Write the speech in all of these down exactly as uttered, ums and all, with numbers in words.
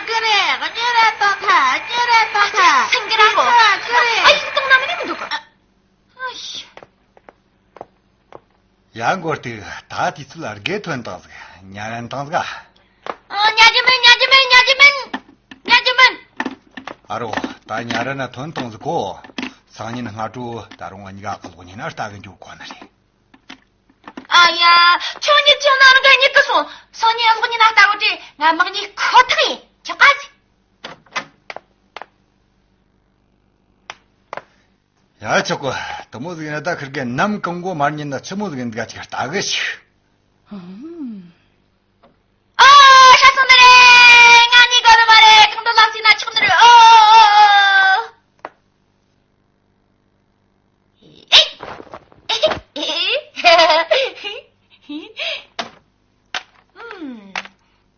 ཀི་རེད། གཉེར་ར་བཏང་ཐལ། གཉེར་ར་བཏང་ཐལ། སེང་གེ་ར་གོ། ཀི་རེད། ཨ་ཡིག་གཏོང་ན་མི་ནི་མི་འདུག་ག་ཨ་ཡ། ཡ། མགོ་སྟེ་ད་དུས་ཚོད་ལ་རྒས་ཐོན་བཏང་ཟིག་ཉ་རན་བཏང་ཟིག་ཨ། ཉ་རྒྱུ་མིན། ཉ་རྒྱུ་མིན། ཉ་རྒྱུ་མིན། ཉ་རྒྱུ་མིན། ཨ་རོ། ད་ཉ་རན་ན་ཐོན་བཏང་ཟིག་གོ། སང་ཉིན་སྔ་དྲོ་ད་རུང་ང་གཉིས་ཀ་གློག་བརྙན་ན་ལྟ་གི་འཇུག་གོ་ནི་རེད། ཨ་ཡ། ཁྱོད་གཉིས་ཚོ་ནང་གི་གཉིད་ཀི་སོང་། སང་ཉིན་གློག་བརྙན་ན་ལྟ་གོ་དྲེ། ང་མག་ཉིད་ཁོ་ཐག་ཡིན། ཆོག་ག་ཡ། ཆོག་གོ། དེ་མོ་ཟིག་ཡིན་ན་ད་ཁིར་གེ་ནམ་གང་གོ་མར་ཉིན་ན་ཆི་མོ་ཟིག་ཡིན་འདུག་ག་ཅིག་ལྟ་གི་ཞིག་ཨོ། ཤ་སོང་ནི་རེད། ང་གཉིད་གོ་ནི་མ་རེད། གང་དུ་ལངས་ཟིན་ན་ཆོག་ནི་རེད། ཨོ། ཨེ། ཨེ། ཨེ། ཨེ། ཨུམ།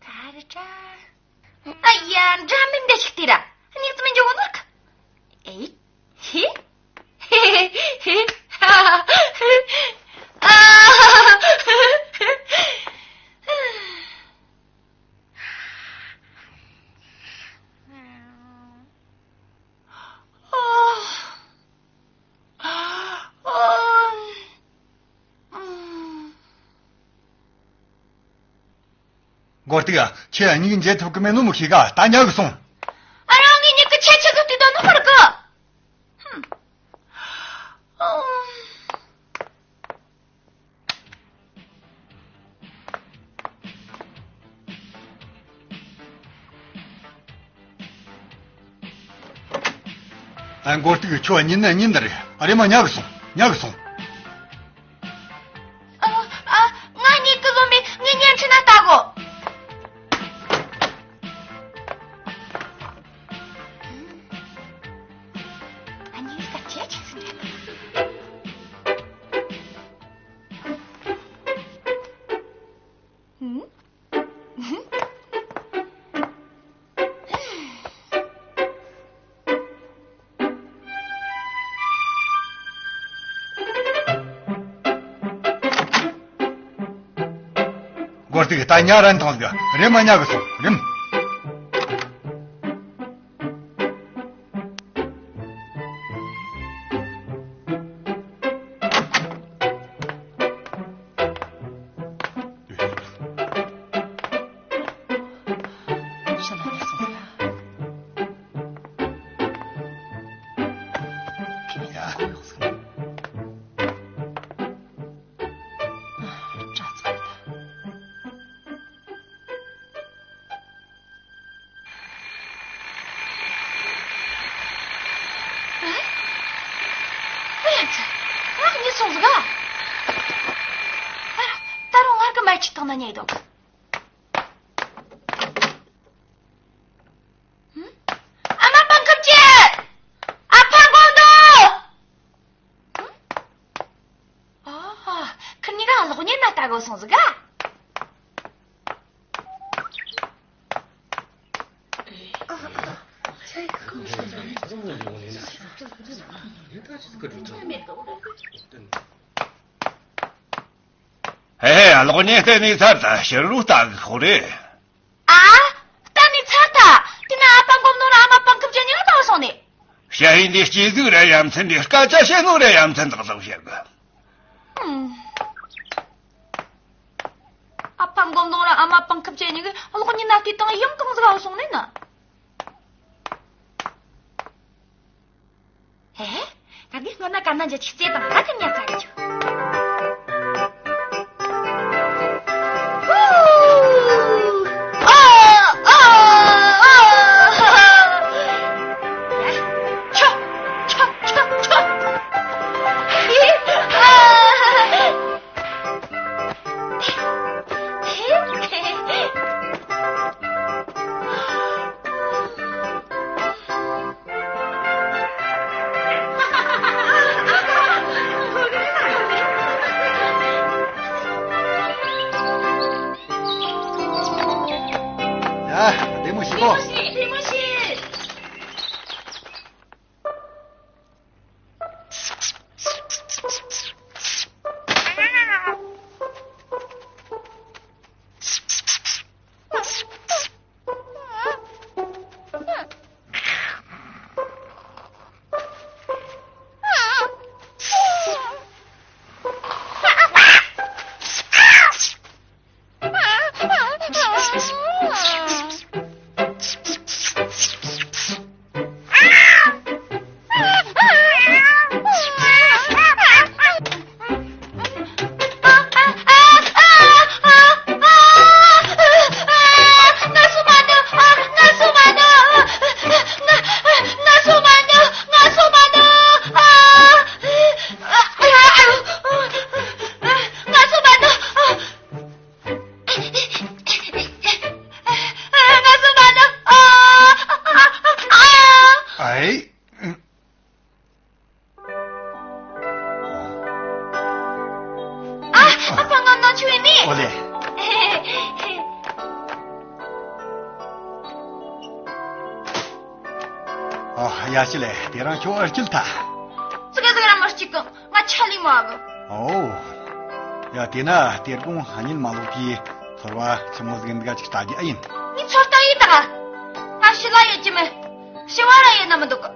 ག་རེ་དྲ། ཨ་ཡ། འདྲ་མིན་འདྲ་ཞིག་དེ་ར། སྙིང་རྩ་མི་འཇོག་གོ་ནོ་ར། ཨེ། ཧེ། ཧེ། ཧེ། ཧེ། ཧེ། ཨ། ཨ། མགོ་སྟེ། ཁྱེད་གཉིད་འཇལ་ཐུབ་ཀི་མེད་ནོ་མི་ཤེས་ག་ད་ཉལ་གི་སོང་། ཨ་རང་ངའི་མྱིག་གི་ཆེ་ཆེ་གི་ལྟོས་ད་ནོ་མ་རེད་གི། ཧུམ། ཨོ། ཨ། མགོ་སྟེ། ཁྱོད་གཉིད་ན་གཉིད་ནི་རེད། ཨ། རེམ་མ་ཉལ་གི་སོང་། ཉལ་གི་སོང་། ཨ། ཨ། ང་གཉིད་ཀི་བཟོ་མེད། ངས་བརྙན་འཕྲིན་ན་ལྟ་གོ། ཨ་ནི་སྐད་ཆ་ཆི་ཟིག་རེད། ཧུམ། མགོ་སྟེ། ད་ཉལ་རན་ཐང་ཟིག་རེམ་མ་ཉལ་གི་སོང་། རེམ། ཨ། ཨ་ཡ་ཚ། ང་གཉིད་སོང་ཟིག་ག་ཨ། ད་རུང་ང་གི་མལ་ཆས་སྟེང་ན་ཉལ་འདུག་ཨ་མ་པང་ཁུབ་ཅན། ཨ་ཕ་མགོ་འདོགས། ཨ། ཁིར་གཉིས་ཀ་གློག་བརྙན་ན་ལྟ་གོ་སོང་ཟིག་ག་ཧེ་ཧེ། གློག་བརྙན་བལྟས་ནས་ཚར་ད། ཕྱི་ལོགས་ལྟ་གི་ཁོ་རེད། ཨ། ད་ནི་ཚར་ཐལ། དེ་ན་ཨ་ཕ་མགོ་འདོགས་ར་ཨ་མ་པང་ཁུབ་ཅན་གཉིས་ཀ་ལྟ་བ་སོང་ནས། ཞ་ཡི་འདི་སྐྱེ་གཟུགས་ར་ཡ་མཚན་འདི། སྐད་ཆ་བཤད་ནོ་ར་ཡ་མཚན་ཏག་ཏག་བཤད་གི། ཨུམ། ཨ་ཕ་མགོ་འདོགས་ར་ཨ་མ་པང་ཁུབ་ཅན་གཉིས་ཀ་གློག་བརྙན་ན་ལྟོས་དང་ཡང་གང་ཟིག་ག་སོང་ནས་ན། ཧེ། ད་འདི་སྔོན་ན་ག་ན་འཇའ་ཆི་རྩེ་དང་ད་གི་ཉ་ཚ་གི་ཆུ། ཡ། བདེ་མོ་བྱོས་གོ། བདེ་མོ་བྱོས། ཨ། ཡ་ཤི་ལེ། དེ་རིང་ཁྱོད་ཨེ་སྐྱིད་ཐལ། ཙི་གེ་ཟིག་ར་མི་སྐྱིད་གི། ང་ཆ་ལུས་མ་གི། ཨོ། ཡ། དེ་ན་དེ་དགོང་ཨ་ཉིན་མ་ལོག་གི་ཚོར་བ་ཆི་མོ་ཟིག་འདུག་ག་ཅིག་ལྟ་རྒྱུ་ཨེ་ཡིན། ངས་ཚོར་ལྟ་ཡིན་ད། ང་ཤི་ལ་ཡོད་ཀྱི་མེད། ཤི་བ་ར་ཡོད་ན་མི་འདུག་གི།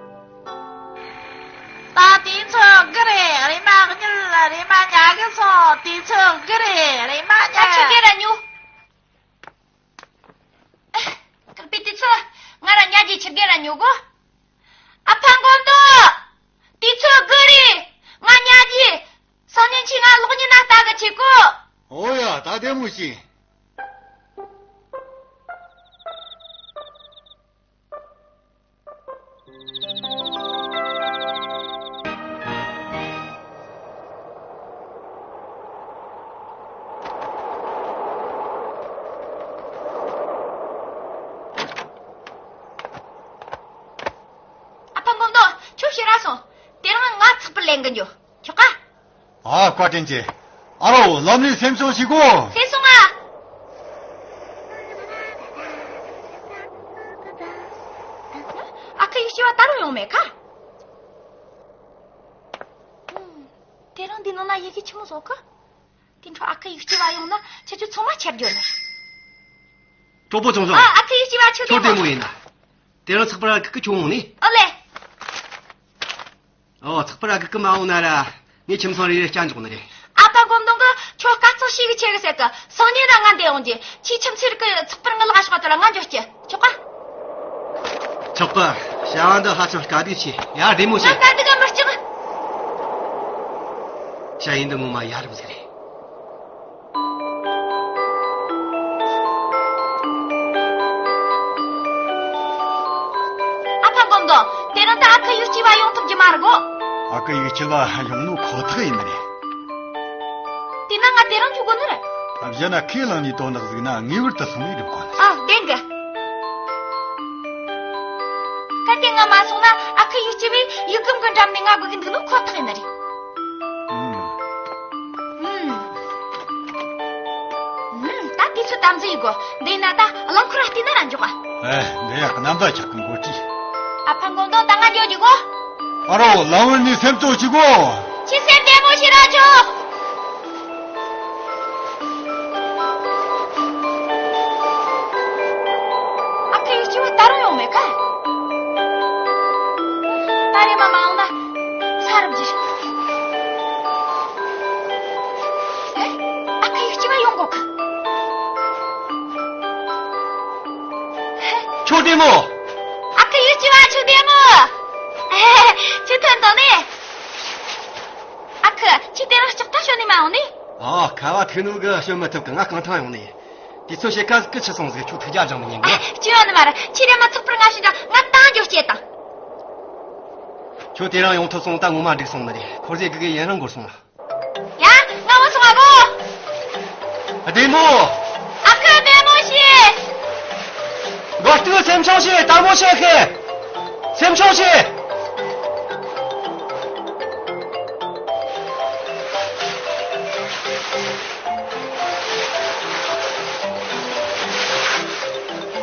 ད་དུས་ཚོད་དགུ་རེད། རེམ་མ་ཉལ། རེམ་མ་ཉལ་གི་སོང་། དུས་ཚོད་དགུ་རེད། རེམ་མ་ད་ཉལ། ཆི་གེ་ར་ཉོ། སྐུ་པའི་དུས་ཚོད། ང་ར་ཉལ་རྒྱུ། ཆི་གེ་ར་ཉོ་གོ། ཨ་ཕ་མགོན་དོ། དུས་ཚོད་དགུ་རེད། ང་ཉལ་རྒྱུ། སང་ཉིན་ཁྱེད་ང་གློག་བརྙན་ན་ལྟ་གི་ཆེ་གོ། ཨོ་ཡ། ད་བདེ་མོ་བྱོས། ཨ་ཕ་མགོན་དོ། ཁྱོད་ཕྱིར་ར་སོང་། དེ་རིང་ང་ཚགས་པར་ལེན་གི་འགྱོ། ཆོག་ག། ཨ། བཀའ་དྲིན་ཆེ། ཨ་རོ། ལམ་ནས་སེམས་ཆུང་བྱེད་གོ། སེམས་སོང་ཨ། ཨ་ཁུ་ཡིག་སྐྱེལ་བ་ད་རུང་ཡོང་མེད་ཁ། དེ་རིང་འདི་ནང་ན་ཡི་གེ་ཆི་མོ་བཟོ་གི། དེ་འཕྲོ་ཨ་ཁུ་ཡིག་སྐྱེལ་བ་ཡོང་ན་ཁྱེད་ཚོ་ཚང་མ་ཁྱེར་འགྱོ་ནི། གྲོགས་པོ་ཆུང་ཆུང་། ཨ། ཨ་ཁུ་ཡིག་སྐྱེལ་བ། ཁྱོད་ཁྱོད་བདེ་མོ་ཡིན་ན། དེ་རིང་ཚགས་པར་ཨ་ཁུ་གིས་ཁྱོད་འོང་ནི། ཨོ་ལེ། ཨོ། ཚགས་པར་ཨ་ཁུ་གིས་མ་འོང་ན་ར། ངས་ཁྱིམ་ཚང་རེ་རེ་བསྐྱལ་འཇོག་ནི་རེད། ཨ་ཕ་མགོན་དོན་གིས་ཁྱོད་དཀའ་ཚེགས་ཞེ་གི་ཆེ་གི་ཟེར་གི། སང་ཉིན་ར་ང་འདི་ཡོང་རྒྱུ། ཁྱེད་ཁྱིམ་མཚེས་རིགས་གི་ཚགས་པར་ངའི་ལག་ཕྱོགས་དེ་ལ་ང་འབྱོར་རྒྱུ། ཆོག་ག། ཆོག་གི། བྱ་བ་འདི་ཧ་ཅང་དཀའ་སྡུག་ཆེ། ཡ། བདེ་མོ་བྱོས། ང་དཀའ་སྡུག་ག་མི་སྐྲག། ཞ་ཡི་འདི་ངོ་མ་ཡ་རབས་ཟིག་རེད། ཨ་ཕ་མགོན་དོན། དེ་རིང་ད་ཨ་ཁུ་ཡིག་སྐྱེལ་བ་ཡོང་ཐུབ་རྒྱུ་མ་རེད་གོ། ཨ་ཁུ་ཡིག་སྐྱེལ་བ་ཡོང་ནོ་ཁོ་ཐག་ཡིན་ནི་རེད། དེ་ན་ང་དེ་རིང་འགྱོ་དགོས་ནི་རེད། ཨ། གཞན་ན་ཁོས་གླེང་ནས་དོན་དག་ཟིག་ན་ངེས་པར་དུ་སོང་ནས་སྒྲུབ་དགོས་ནི། ཨ། བདེན་གི། གལ་ཏེ་ང་མ་སོང་ན་ཨ་ཁུ་ཡིག་སྐྱེལ་བས་ཡིག་སྒམ་གྱི་འགྲམ་ནས་ང་སྒུག་གི་འདུག་ནོ་ཁོ་ཐག་ཡིན་ནི་རེད། ཨུམ། ཨུམ། ཨུམ། ད་དུས་ཚོད་དམ་འཛིན་ཡེད་དགོས། འདི་ན་ད་རླངས་འཁོར་ར་བལྟས་ན་ར་འཇོག་ཨ། ཨེ། འདི་ཡ་གནམ་བདག་ཆགས་གི་འགོ་ཁྲིད། ཨ་ཕ་མགོན་དོན། ད་ང་འགྱོ་རྒྱུ་གོ། ཨ་རོ། ལམ་བར་ནས་སེམས་གཙོ་བྱེད་གོ། ཁྱེད་སེམས་བདེ་མོ་བྱོས་ར་ཆོག། ཨ་ཁུ་ཡིག་སྐྱེལ་བ་ད་རུང་ཡོང་མེད་ཁ། ད་རེམ་མ་མ་འོང་ན་ས་རུབ་རྒྱུ་རེད། ཨེ། ཨ་ཁུ་ཡིག་སྐྱེལ་བ་ཡོང་གོ་ཁ། ཁྱོད་བདེ་མོ། ཨ་ཁུ་ཡིག་སྐྱེལ་བ་ཁྱོད་བདེ་མོ། ཁྱོད་ཐོན་དང་ནི། ཨ་ཁུ། ཁྱེད་དེ་རིང་ལྕགས་ཐག་ཞོན་ནས་མ་འོང་ནི། ཨ། ཁ་བ་ཐུག་ནོ་གི་ཞོན་མི་ཐུབ་གི། ང་རྐང་ཐང་ཡོང་ནི། དུས་ཚོད་ཕྱེད་ཀ་ཟིག་གི་ཆུད་སོང་ཟིག། ཁྱོད་ཐུགས་རྒྱལ་བཞེངས་མི་ཉན་གི། ཨ། ཅི་ཡོང་ནི་མ་རེད། ཁྱེད་རེམ་མ་ཚགས་པར་ང་ཞིག་འདྲ། ང་ད་འགྱོ་སྐྱེལ་དང་། ཁྱོད་དེ་རིང་ཡོང་ཐུབ་སོང་ད་ངོ་མ་འགྲིག་སོང་ནི་རེད། འཁོར་ཟས་སྒུག་གི་ཡུན་རིང་འགོར་སོང་ཨ། ཡ། ང་བུད་སོང་ཨ་གོ། བདེ་མོ། ཨ་ཁུ་བདེ་མོ་བྱོས། མགོ་སྟོད་སེམས་ཆུང་བྱོས། དལ་མོ་བྱོས་ཨ་ཁུ། སེམས་ཆུང་བྱོས།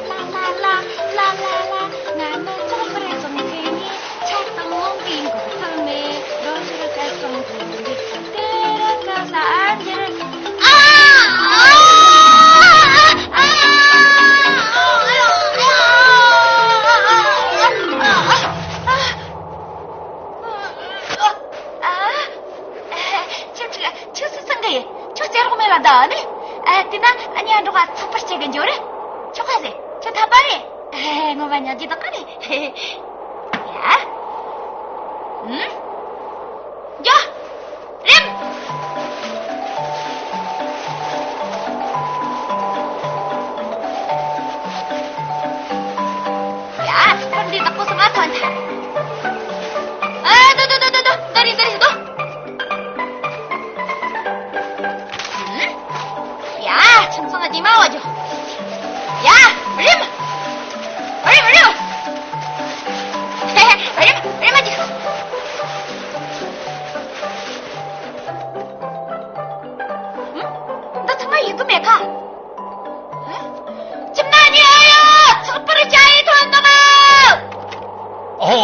ལ་ལ་ལ་ལ་ལ་ལ། ང་ནི་ཚགས་པར་བཙོང་མཁན་ཡིན། ཆར་དང་རླུང་གིས་འགུག་ཐུབ་མེད། རོ་བཞིན་སྐད་གཏོང་དགོས་འདུག། དེ་རིང་གི་གསར་འགྱུར། ཨ། ཨ། ཨ། ཨ། ཁྱོད་ཁྱོད་ཁྱོད་སུ་ཚང་གི་ཡིན། ཁྱོད་རྩེད་རོགས་མེད་ལ་ད་ནི། ཨ། དེ་ན་ཨ་ནི་ཨ་འགྲོགས་ཚགས་པར་སྐྱེལ་གི་འགྱོ་རེ། ཆོག་ག་ཟེ། ཁྱོད་ཐབས་པ་རེད། ཨེ། ངོ་མ་ཉལ་རྒྱུ་དག་ག་རེད། ཡ། ཨུམ། ཡ། རེམ། ཡ། ཚགས་པར་འདི་དག་པོ་སོང་ང་ཐོན་ཐལ། ཨ། དོ་དོ་དོ་དོ་དོ། ད་རེད་ད་རེད་དོ། ཡ། ཁྱིམ་ཚང་རྗེས་མ་བ་རྒྱུ། ཡ། རེམ། རེམ་རེམ། རེམ་རེམ་མ་རྒྱུ། འདི་ཚང་མ་ཡིན་གི་མེད་ཁ། ཁྱིམ་ན་ཉེ་ཡོད། ཚགས་པར་སྐྱེལ་ཡས་ཐོན་འདུག། ཨོ།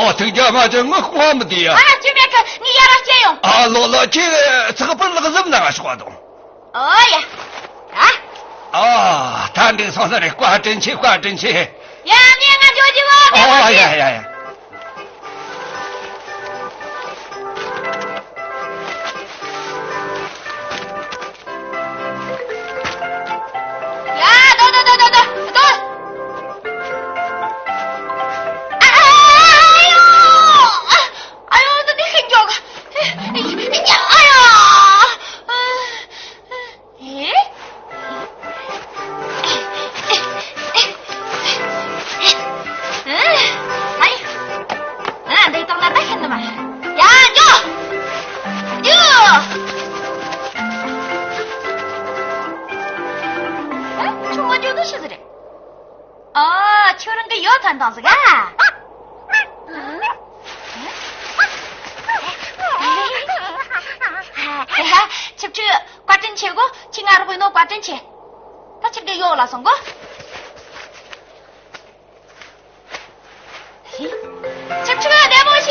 ཨ་མ་ཅན་ངི་ཁོ་མི་དེ་ཡ། ཨ་ཅི་མེད་གི་ངི་ཡ་ར་སྐྱེ་ཡོང་། ཨ་ལོ་ལོ་ཁྱེད་ཚགས་པར་ལག་ཟམ་ནང་ང་ཤོག་དང་། ཨོ་ཡ། ཨ། ཨ་ད་འགྲིག་སོང་ས་རེད། བཀའ་དྲིན་ཆེ། བཀའ་དྲིན་ཆེ། ཡ་ངས་ང་འགྱོ་རྒྱུ་བ་ཨོ་ཡ་ཡ་ཡ། ཡ་ད་ད་ད་ད་ད་ད། ཨ་ཨ་ཨ་ཡོ། ཨ་ཨ་ཡོ་ད་དེ་ཤིན་ཀྱོག་ཨ་ཡོ། ཨེ། ཨ་ཡ། ཨ་འདི་ཏང་ན་ད་ཤིན་ནི་མ། ཡ་འགྱོ། འགྱོ། ཨ་ཆུང་མ་འགྱོ་ད་ཤི་ཟི་རེད། ཨ། ཁྱོད་རང་གི་ཡོ་ཐོན་དང་ཟིག་ཨ། ཆིབས་ཆུ་བཀའ་དྲིན་ཆེ་གོ། ཁྱི་ང་རོགས་ཡིན་ནོ་བཀའ་དྲིན་ཆེ། ད་ཁྱེད་ཀྱི་ཡོ་ལ་སོང་གོ། ཆིབས་ཆུ་བདེ་མོ་བྱོས།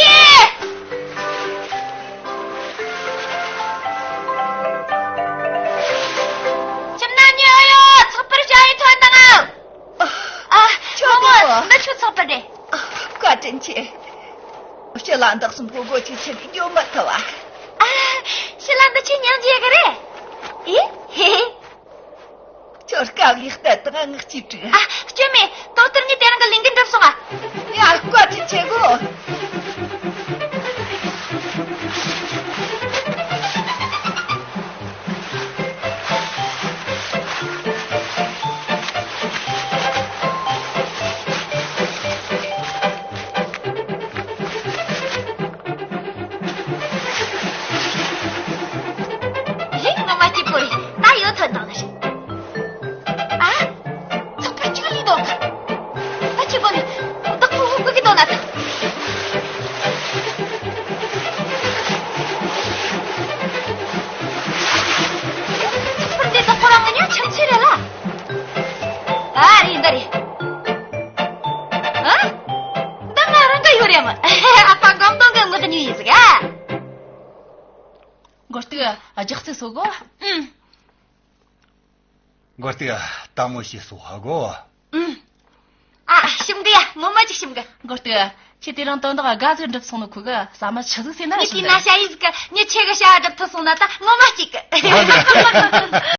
ཁྱིམ་ན་ཉོ་ཡོ་ཚགས་པར་བྱ་ཡི་ཐོན་དང་ཨ། ཨ། ཁྱོད་བདེ་མོ། འདི་ཁྱོད་ཚགས་པར་རེད། ཨ། བཀའ་དྲིན་ཆེ། ཕྱི་ལ་འདག་སུམ་གོ་གོ་ཆི་ཆི་འགྱོ་མ་ཐུབ་ཨ། ཨ། ཕྱི་ལ་འདི་ཆི་ཉང་རྒྱས་གི་རེད། ཨེ་ཧེ། ཁྱོད་སྐབས་ལེགས་བལྟས་དང་ངག་ཅིག་དྲུག་ཨ། སྐྱོན་མེད། དོ་ལྟར་ནི་དེ་རིང་གི་ལས་འགན་འགྲུབ་སོང་ཨ། ཡ་བཀའ་དྲིན་ཆེ་གོ། ཧེ་ངོ་མ་སྐྱིད་པོ་རེད། ད་ཡོ་ཐོན་དང་ལ་རེད། ཨ། ཚགས་པར་ཅིག་ལི་དོ། ད་ཅི་གོ་ནི། བདག་པོ་ཧུ་གུ་གི་དོ་ན་ད། ཚགས་པར་དེ་བདག་པོ་རང་ང་ཉོ་ཆང་ཚེ་རེད་ལ། ཨ་རེད་འདི་རེད། ཨ། ད་ང་རང་ག་ཡོད་རེད་མ། ཨ་ཕ་སྒོམ་དོན་གི་ངག་ཉོས་ཡིན་ཟིག་ཨ། མགོ་སྟུག་ཨ་ལྗགས་རྩི་སོ་གོ། ཨུམ། མགོ་སྟུག་ཨ་ལྟད་མོ་ཞིག་སོ་ཧ་གོ། ཨུམ། ཨ་ཞིམ་གི་ཡ་ངོ་མ་ཅིག་ཞིམ་གི། མགོ་སྟུག་ཨ་ཁྱེད་དེ་རིང་དོན་དག་དགའ་ཟིག་འགྲུབ་སོང་ནོ་ཁུ་གི་ཟ་མ་ཆི་ཟིག་ཟེར་ན་ངས་ཞིམ་དེ་ན་གི། ཤ་ཡིས་གི་ངས་ཁྱེད་གི་ཤ་འགྲུབ་ཐུབ་སོང་ན་ད་ངོ་མ་སྐྱིད་གི།